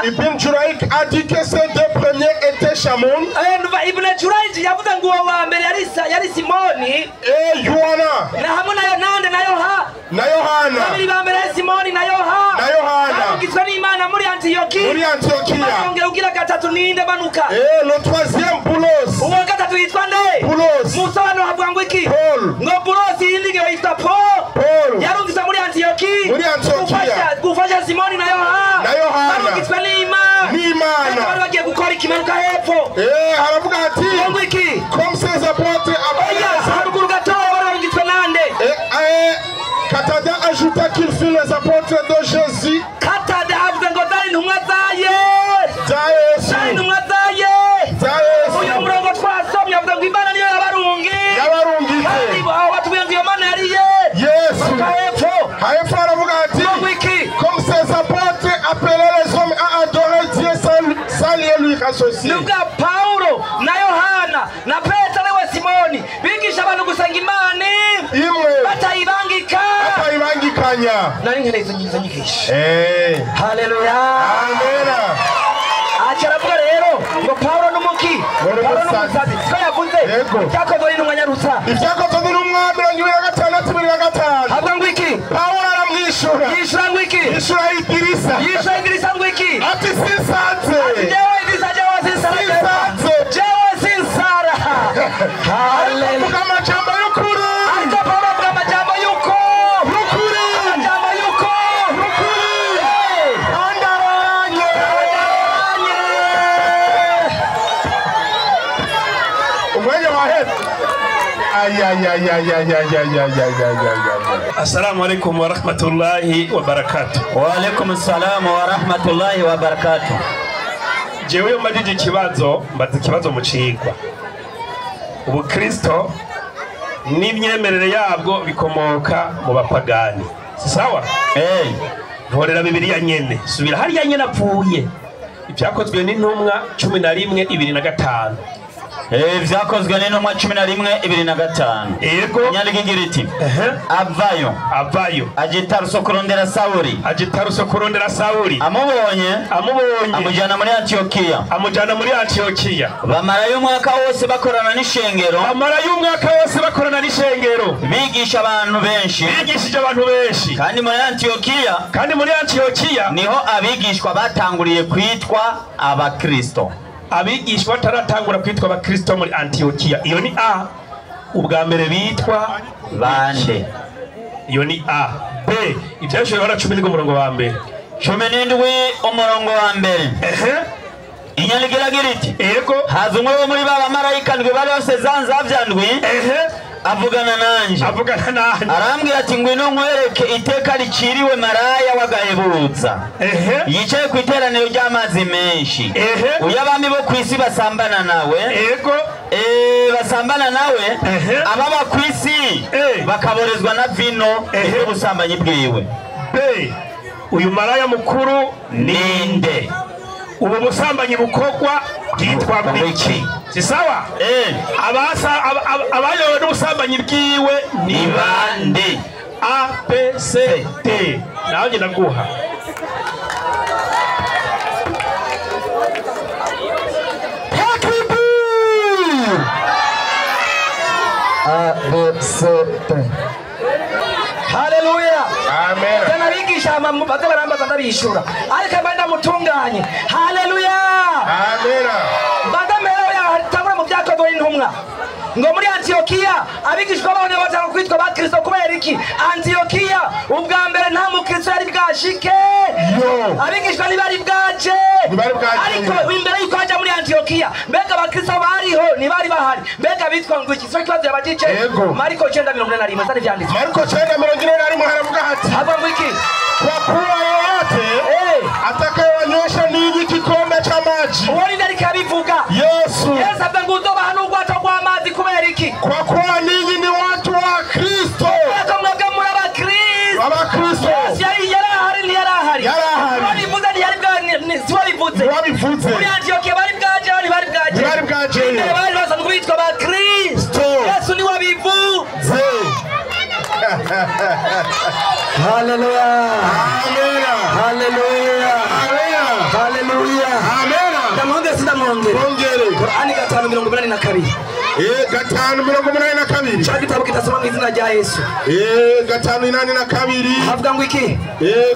Ibn Jurayj a dit que ces deux premiers étaient Shamoun. Ibn Jurayj yavuze ngo uwo wa mbere yari Simoni et Yohana. Na hamwe na nande na Yohana. Na Yohana. Babiri ba mbere Simoni na Yohana. Na Yohana. Barungitswe n'Imana muri Antiokia. Muri Antiokia. Bongera ugira gatatu ninde banuka. Et le troisième Boulos. Uwo gatatu yitwa nde? Boulos. Musobanuro havuga ngo iki? Paul. Ngo Boulos yindi ngo yitwa Paul. Paul. Yarungitswe muri Antiokia. Muri Antiokia. Gufasha Simoni na Yohana. Na Yohana. Barungitswe n'Imana. N'Imana. Bari bagiye gukora ikimanuka hepfo. Haravuga ati ngo iki? Comme ces apôtres apparaissent. Haruguru gatoya barungitswe nande? Katada ajouta qu'il fut les apôtres de Jésus. Katada avuze ngo zari intumwa za Yesu. Zari intumwa za Yesu. Uyu murongo twasomye avuga ngo Imana niyo yabarungi. Yabarungitse. Kandi aho batubwiye ngo iyo Mana yari Yesu. Hepfo. Hepfo aravuga ati ngo iki? Comme ces apôtres appelaient les hommes à adorer Dieu sans les lui associer. Nubwo Paulo na Yohana na Petero we Simoni bigisha abantu gusenga Imana imwe batayibangika. Batayibangikanya. Nari nkeneye izo nyigisho. Haleluya. Amena. Acha aravuga rero ngo Paulo n'umuki. Paulo n'umusazi. Siko yavuze. Ibyakozwe n'intumwa Nyarusa. Ibyakozwe n'intumwa 26 25. Havuga ngo iki? Paulo aramwishura. Yishura ngo iki? Yishura Idirisa. Yishura Idirisa ngo iki? Ati sinsanze. Ati jewe Idirisa jewe sinsara. Sinsanze. Jewe sinsara. Haleluya. Avuga amajambo y'ukuri. Ariko Paulo avuga amajambo y'uko. Y'ukuri. Amajambo y'uko. Y'ukuri. Andaranye. Umwanya wahera. Assalamu alaikum wa rahmatullahi wa barakatuh. Wa alaikum assalam wa rahmatullahi wa barakatuh. Jewe mbajije ikibazo, mbaza ikibazo mu cigwa. Ubukristo n'imyemerere yabwo bikomoka mu bapagani. Si sawa? Ntorera Bibiliya nyene. Subira hariya nyene apfuye. Ibyakozwe n'intumwa 11 25. Vyakozwe n'intumwa 11:25. Yego. Inyandiko igira iti avayo avayo aja i Taruso kurondera Sawuli. Aja i Taruso kurondera Sawuli. Amubonye amubonye amujana muri Antiokiya. Amujana muri Antiokiya. Bamarayo umwaka wose bakorana n'ishengero. Bamarayo umwaka wose bakorana n'ishengero. Bigisha abantu benshi. Bigishije abantu benshi. Kandi muri Antiokiya. Kandi muri Antiokiya niho abigishwa batanguriye kwitwa abakristo. Abigishwa bataratangura kwitwa abakristo muri Antiokiya. Iyo ni A. Ubwa mbere bitwa bande? Iyo ni A. B. Ibyashoboye bara 17 umurongo wa mbere. 17 umurongo wa mbere. Inyandiko iragira iti yego haza umwe wo muri ba bamarayika ndwi bari bafise za nzavya ndwi. Avugana nanje. Avugana nanje. Arambwira ati ngwino nkwereke iteka riciriwe maraya w'agahebuza. Yicaye ku iteraniro ry'amazi menshi. Uyo abami bo ku isi basambana nawe. Yego. Basambana nawe. Ababa ku isi bakaborezwa na vino y'ubusambanyi bwiwe. B. Uyu maraya mukuru ninde? Ubu busambanyi bukogwa bwitwa bwiki? Si sawa? Abasa abayobowe n'ubusambanyi bwiwe ni bande? A B C D. Nawe njye ndaguha. Takbir! A B C D. Haleluya. Amen. Tena bigisha baze barambaza ndabishura. Ariko mba mutunganye. Haleluya. Amen. Badamero ya tangura mu byakozwe n'intumwa. Ngo muri Antiokiya abigishwa babone batanga kwitwa ba Kristo kubera iki? Antiokiya ubwa mbere nta mukristo yari bwashike. Abigishwa ntibari bwaje. Ariko imbere yuko aja muri Antiokiya mbega abakristo bariho ntibari bahari. Mbega bitwa ngo iki? Cyo kibazo yabajije. Mariko 9:41 zari vyanditswe. Mariko 9:41 haravuga hati hava ngo iki? Kwa kuwa yeyote atakayewanywesha ninyi kikombe cha maji. Uwo ni ndari kabivuga. Yesu. Yesu avuga ngo uzobaha n'urwato rw'amazi kubera iki? Kwa kuwa ninyi ni watu wa Kristo. Kwa mwebwe muri abakristo. Abakristo. Yesu yari yarahari ntiyarahari. Yarahari. Wabivuze ntiyari bwa si wabivuze. Wabivuze. Muri Antiokiya bari bwaje bari bwaje. Bari bwaje. Bari basanzwe bitwa abakristo. Yesu ni wabivuze. Haleluya. Amen. Haleluya. Amen. Haleluya. Amen. Ndamwongere sindamwongere. Mwongere. Qur'ani 5:82. 5:82. Cha gitabo kitasoma mu izina rya Yesu. 5:82. Havuga ngo iki?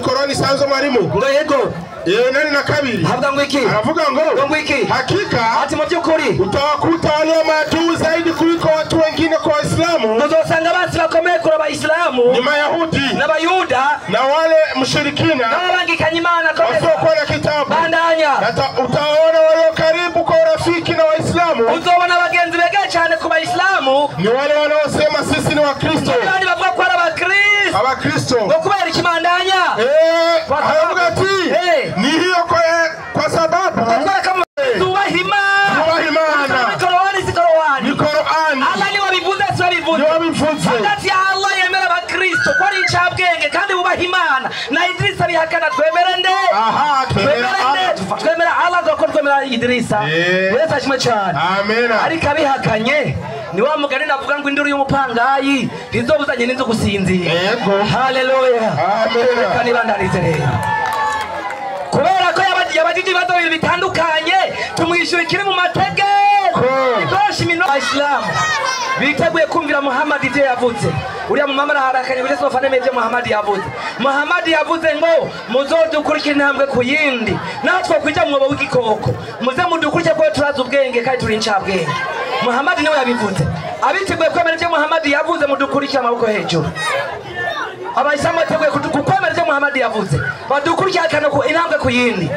Qur'ani sanzo mwarimu. Ngo yego. 82. Havuga ngo iki? Aravuga ngo iki? Hakika ati mu by'ukuri utawakuta walio maadui zaidi kuliko watu wengine kwa Waislamu. Muzosanga basi bakomeye kuri Abayisilamu ni Mayahudi n'Abayuda na wale mshirikina n'ababangikanye Imana wasiokuwa na kitabu. Bandanya. Utaona walio karibu kwa urafiki na Waislamu. Uzobona abagenzi begeye cyane ku Bayisilamu ni wale wanaosema sisi ni Wakristo. Kandi bavuga ko ari Abakristo. Abakristo. Ngo kubera iki bandanya? Aravuga ati ni hiyo kwa sababu tubaha Imana. Ni Korani si Korani. Ni Korani. Allah ni wabivuze si wabivuze. Ni wabivuze. Hagati ya Allah yemera Abakristo ko ari incabwenge kandi bubaha Imana na Idrisa bihakana twemere nde? Aha, twemera Allah. Twemera Allah ko twemera Idrisa. Yesu ashimwe cyane. Amen. Ariko abihakanye ni wa mugani navuga ngo induru y'umupangayi ntizobuzanye n'inzu gusinzira. Yego. Haleluya. Amen. Reka nibandarize rero. Kubera ko yabajije ibibazo bibiri bitandukanye tumwishyura ikiri mu mategeko. Ikoresha iminwa Abayisilamu biteguye kumvira Muhammad ibyo yavuze. Uriya mumama araharakanye kuri sofa nemeye ibyo Muhammad yavuze. Muhammad yavuze ngo muzodukurikira intambwe ku yindi natwe kwija mwobo w'igikoko muze mudukurikire ko turazi ubwenge kandi turi incabwenge. Muhammad niwe yabivuze. Abiteguye kwemera ibyo Muhammad yavuze mudukurikira amaboko hejuru. Abayisilamu bateguye kukwemera ibyo Muhammad yavuze badukurikira akano ku intambwe ku yindi.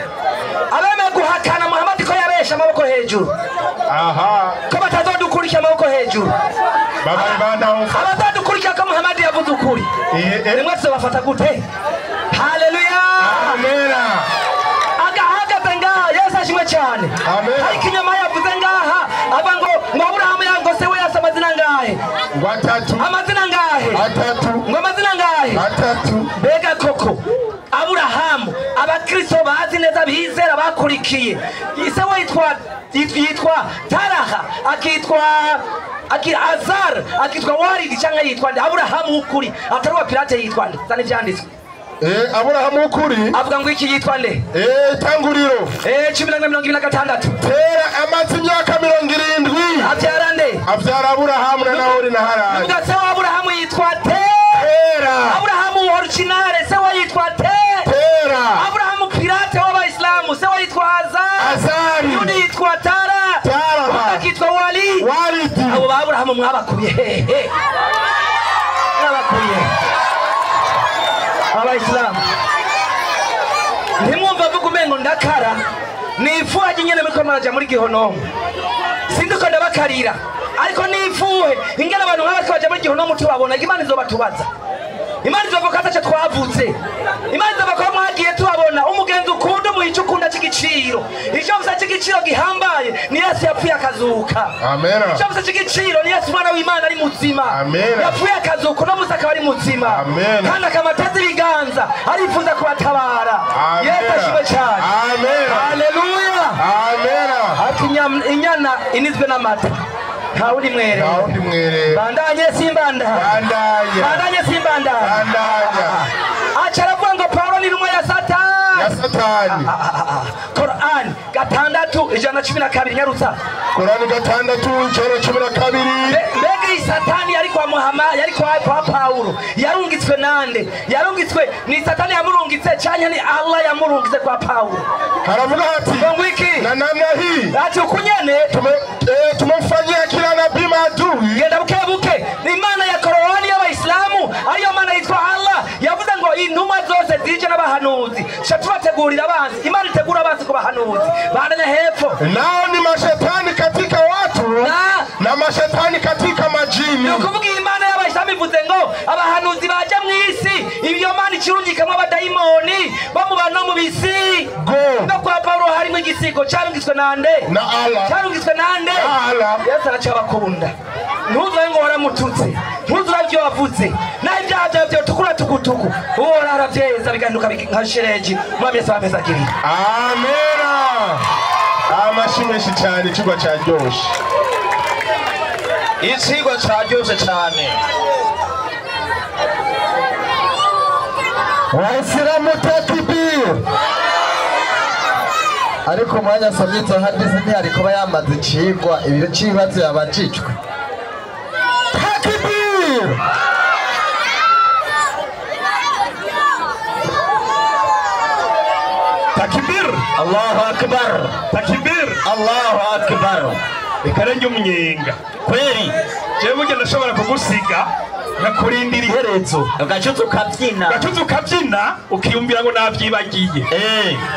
Abemeye guhakana Muhammad ko yabesha amaboko hejuru. Aha. Ko batazodukurikira amaboko hejuru. Abatadukurikira ko Muhammad yavuze ukuri. Rimwe tuzobafata gute? Haleluya. Amen. Agahagaze ngaha Yesu ashimwe cyane. Ariko inyuma yavuze ngaha ava ngo Aburahamu yangose we yasa amazina ngahe? Ngo atatu. Amazina ngahe? Atatu. Ngo amazina ngahe? Atatu. Mbega koko Aburahamu abakristo bazi neza bizera bakurikiye ise we yitwa Yitwa Taraha, akitwa Azar, akitwa Walidi cyangwa yitwa nde? Aburahamu ukuri atari wa pirate yitwa nde? Zana ivyanditswe. Aburahamu ukuri avuga ngo iki yitwa nde? Tanguriro 11:26. Tera amaze imyaka 70 abyara nde? Abyara Aburahamu na Nahori na Harani. Avuga se wa Aburahamu yitwa Tera. Aburahamu originale se wa yitwa Tera. Aburahamu pirate w'abayisilamu se wa yitwa Azar. Yundi yitwa Tara. Akitwa Wali. Walidi. Abo ba Aburahamu mwabakuye hehe? Mwabakuye abayisilamu. Ntimwumva avuga umengo ndakara nifuha nyene muri komaraja muri gihonomo. Sindiko ndabakarira ariko nifuhe ingene abantu nk'abariko baja muri gihonomo tubabona. Imana izobatubaza. Imana izovuga ko twavutse. Imana izovuga ko mwagiye tubabona. Umugenzi ukunda umuhica ukunda cy'igiciro. Icyo mvuze cy'igiciro gihambaye ni Yesu yapfuye akazuka. Amen. Icyo mvuze cy'igiciro ni Yesu mwana w'Imana ari muzima. Amen. Yapfuye akazuka no musa akaba ari muzima. Amen. Kandi akamateza ibiganza arifuza kubatabara. Yesu ashimwe cyane. Amen. Haleluya. Amen. Ati inyana inizwe n'amata. Ntawundi mwere. Ntawundi mwere. Bandanye simbanda. Bandanya. Bandanye simbanda. Bandanya. Acha aravuga ngo Paulo ni intumwa ya Satani. Ya Satani. Quran 6:112 nyarutsa. Quran 6:112. Mbega iyi Satani yari kwa Muhammad, yari kwa Paulo. Yarungitswe nande? Yarungitswe ni Satani yamurungitse cyane ni Allah yamurungitse kwa Paulo. Haravuga ati ngo iki? Na namna hii. Ati ukunyene tumemfanyia kila nabii maadui. Genda buke buke. Ni Imana ya Korani y'Abayisilamu ariyo Mana yitwa Allah yavuze ngo intumwa zose zije n'abahanuzi shatubategurira abanzi. Imana itegura abanzi ku bahanuzi. Bandanya hepfo. Nao ni mashetani katika watu na mashetani katika majini. Ni ukuvuga Imana y'Abayisilamu ivuze ngo abahanuzi baje mu isi ibyo Mana ikirungikamwe abadayimoni bo mu bantu mu bisi. No kwa Paulo harimo igisigo cyarungitswe nande? Na Allah. Cyarungitswe nande? Allah. Yesu aracabakunda. Ntuzuye ngo waramututse, ntuzuye ibyo wavuze, naho ibyaha byawe byotukura tukutuku, uhora arabyeza bigahinduka nka sheregi. Mwami Yesu abamezagirire. Amena. Amashi menshi cyane, ikigwa cyaryoshe. Ikigwa cyaryoshe cyane. Waislamu takbir. Ariko umwanya asomye izo hadisi ntiyari kuba yamaze icigwa, ibiro c'ibibazo yabajijwe. Takbir! Takbir! Allahu akbar! Takbir! Allahu akbar! Reka renge umunyenga. Kweri jewe burya ndashobora kugusiga nkakurindira iherezo. Ugacuza ukabyina. Ugacuza ukabyina ukiyumvira ngo navyibagiye.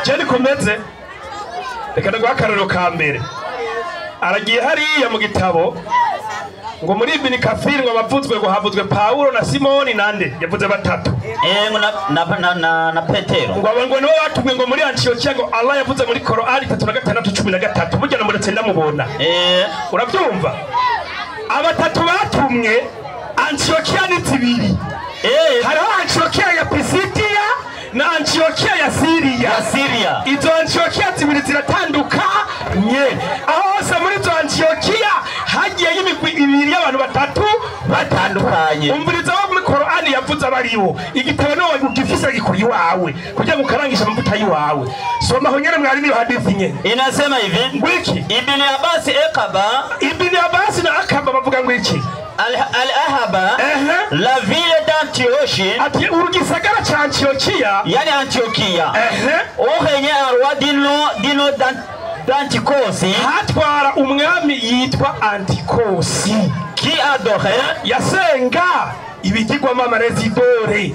Je nikomeze. Reka ndaguha akarorero ka mbere. Aragiye hariya mu gitabo ngo muri Ibn Kathir ngo abavuzwe ngo havuzwe Paulo na Simoni nande yavuze batatu. Ngo na Petero. Ngo abo ngo nibo batumwe ngo muri Antiochia ngo Allah yavuze muri Korani 36:13 burya namuretse ndamubona. Urabyumva? Abatatu batumwe Antiochia ni zibiri. Hariho Antiochia ya Pisidia na Antiochia ya Syria. Ya Syria. Izo Antiochia zibiri ziratandukanye. Aho hose muri izo Antiochia hagiye imigwi ibiri y'abantu batatu batandukanye. Umviriza wo muri Korani yavuze abariwo. Igitabo no ugifise gikuri iwawe kugira ngo ukarangishe amavuta yiwawe. Soma aho nyene mwari niyo hadithi nyene. Inasema hivi. Ngwiki. Ibn Abbas Ekaba. Ibn Abbas na Akaba bavuga ngwiki. Al-Ahaba, la ville d'Antioche, ati urugisagara cha Antiochia, yani Antiochia, où régnait un roi dino d'Antikosi, hatwara umwami yitwa Antikosi, qui adorait, yasenga ibigirwamana Rezidore.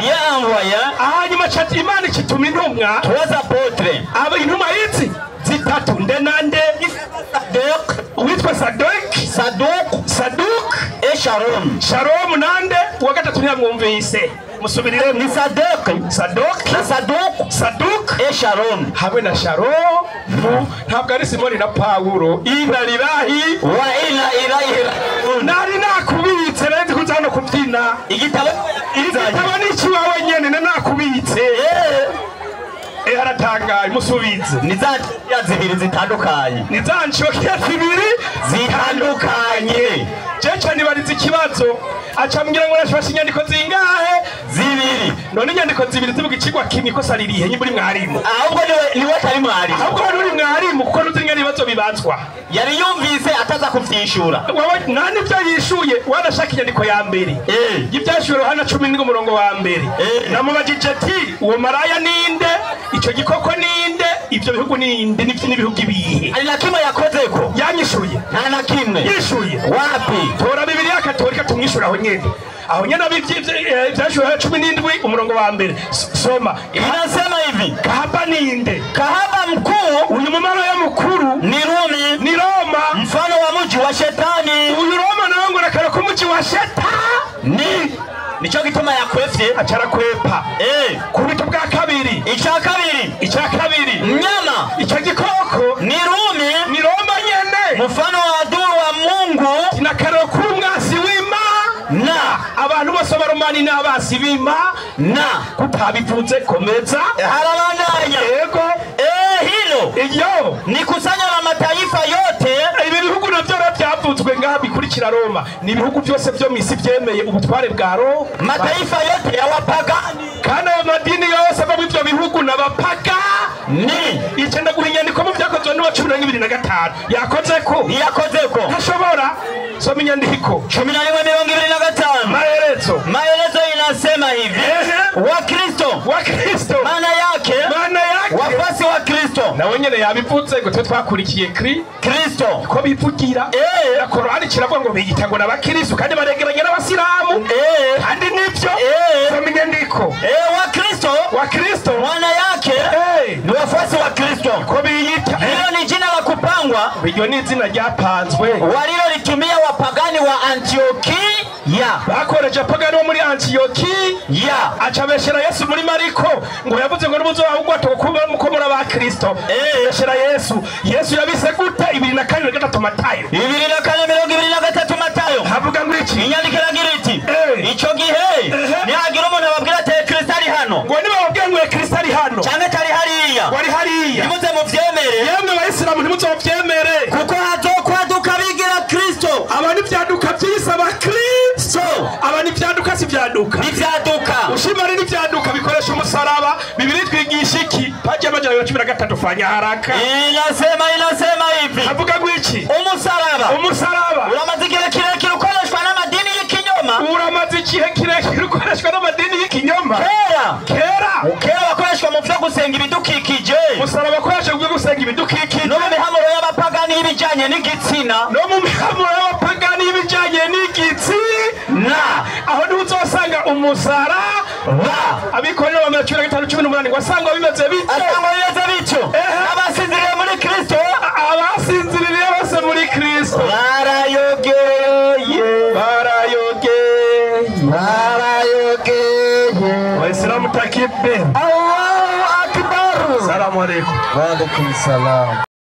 Dieu envoya, hanyuma Imana ikituma intumwa, trois apôtres, aba intumwa yitsi zitatu nde nande witwa Saduk et Sharom. Sharom nande uwa gatatu ntiyamwumvise. Musubirire ni Saduk na Saduk et Sharom hamwe na Sharom. Ntabwo ari Simoni na Paulo. Inna lillahi wa inna ilaihi rajiun. Nari nakubitse nari kuza hano kubyina. Igitabo ni ikiwawe nyene nakubitse. Ndatangaye musubize. Ni za Antiyokiya zibiri zitandukanye. Ni za Antiyokiya zibiri zitandukanye. Jeca nibariza ikibazo acambwira ngo nashashe inyandiko zingahe? Zibiri. None inyandiko zibiri zivuga ikigwa kimwe ikosa ririhe nyimba uri mwarimu? Ahubwo niwe atari mwarimu. Ahubwo uri mwarimu kuko nuzi ngene ibibazo bibazwa. Yari yumvise ataza kuvyishura. Wewe nani ivyo yishuye wanashaka inyandiko ya mbere. Ivyashuye Yohana 17 umurongo wa mbere. Namubajije ati uwo maraya ninde? Ico gikoko ninde? Ivyo bihugu ninde? N'ivyo n'ibihugu ibihe? Ari na kimwe yakozeko. Yanyishuye. Nta na kimwe. Yishuye. Wapi? Tora Bibiliya Katolika tumwishura aho nyene. Aho nyene ivyashuye Yohana 17 umurongo wa mbere. Soma. Inasema hivi. Kahaba ninde? Kahaba mkuu, uyu mumaraya mukuru ni Rumi. Ni Roma. Mfano wa mji wa shetani. Uyu Roma nawe ngo nakara ko mji wa shetani. Nico gituma yakwefye acarakwepa. Kubito bwa kabiri. Icya kabiri. Icya kabiri. Mnyama. Icyo gikoko ni Rumi. Ni Roma nyene. Mfano wa adui wa Mungu. Nakara ko umwasi w'Imana. Abantu bose b'Abaromani n'abasi b'Imana. Kutabivuze komeza. Harabandanya. Yego. Hilo. Iyo ni kusanya la mataifa yote. Ibi bihugu navyo byavuzwe ngaha bikurikira Roma. Ni ibihugu byose byo misi byemeye ubutware bwa Roma. Mataifa yote ya wapagani. Kandi ayo madini yose ava mu ivyo bihugu n'abapagani. Icenda guha inyandiko mu vyakozwe n'uwa 12 na 5. Yakoze ko? Yakoze ko. Ntashobora. Soma inyandiko. 11:25. Maelezo. Maelezo inasema hivi. Wakristo. Wakristo. Maana yake. Maana yake. Wafasi wa Kristo. Nawe nyene yabivuze ngo twe twakurikiye Kristo. Ko bivugira. Na Korani kiravuga ngo biyita ngo n'abakristo kandi baregeranye n'abasilamu. Kandi nivyo. Soma inyandiko. Wakristo. Wakristo. Maana yake. Ni wafuasi wa Kristo. Ko biyita. Hilo ni jina la kupangwa. Iryo ni izina ryapanzwe. Walilolitumia wapagani wa Antiokia. Bakoreje apagani bo muri Antiokia. Acabeshera Yesu muri Mariko ngo yavuze ngo n'ubuzo ahubwo kuba mukomora ba Kristo. Beshera Yesu. Yesu yabise gute 24:3 Matayo. 24:23 Matayo. Havuga ngo iki? Inyandiko iragira iti. Ico gihe nihagira umuntu ababwira ati Kristo ari hano. Ngo nibababwira ngo Kristo ari hano. Canke tari hariya. Wari hariya. Nimuze muvyemere. Yemwe bayisilamu ntimuze muvyemere. Kuko hazokwaduka bigira Kristo. Aba n'ivyaduka vyisaba Kristo. Aba n'ivyaduka si vyaduka. N'ivyaduka. Ushimari n'ivyaduka bikoresha umusaraba. Bibiri twigisha iki? Paje amajana 13 fanya haraka. Inasema hivi. Havuga ngo iki? Umusaraba. Umusaraba. Uramaze igihe kirekire ukoreshwa n'amadini y'ikinyoma. Uramaze igihe kirekire ukoreshwa n'amadini y'ikinyoma. Kera. Kera wakoreshwa mu vyo gusenga ibidukikije. Umusaraba wakoreshwa mu vyo gusenga ibidukikije. No mu mihamuro y'abapagani y'ibijanye n'igitsina. No mu mihamuro y'abapagani y'ibijanye n'igitsina. Aho niho uzosanga umusaraba. Abikorera ba 15:18 ngo asanga bimeze bityo. Asanga bimeze bityo. Abasinziriye muri Kristo. Abasinziriye bose muri Kristo. Barayogeye. Barayogeye. Barayogeye. Waislamu takbir. Allahu akbar. Salamu alaykum. Wa alaykum salam.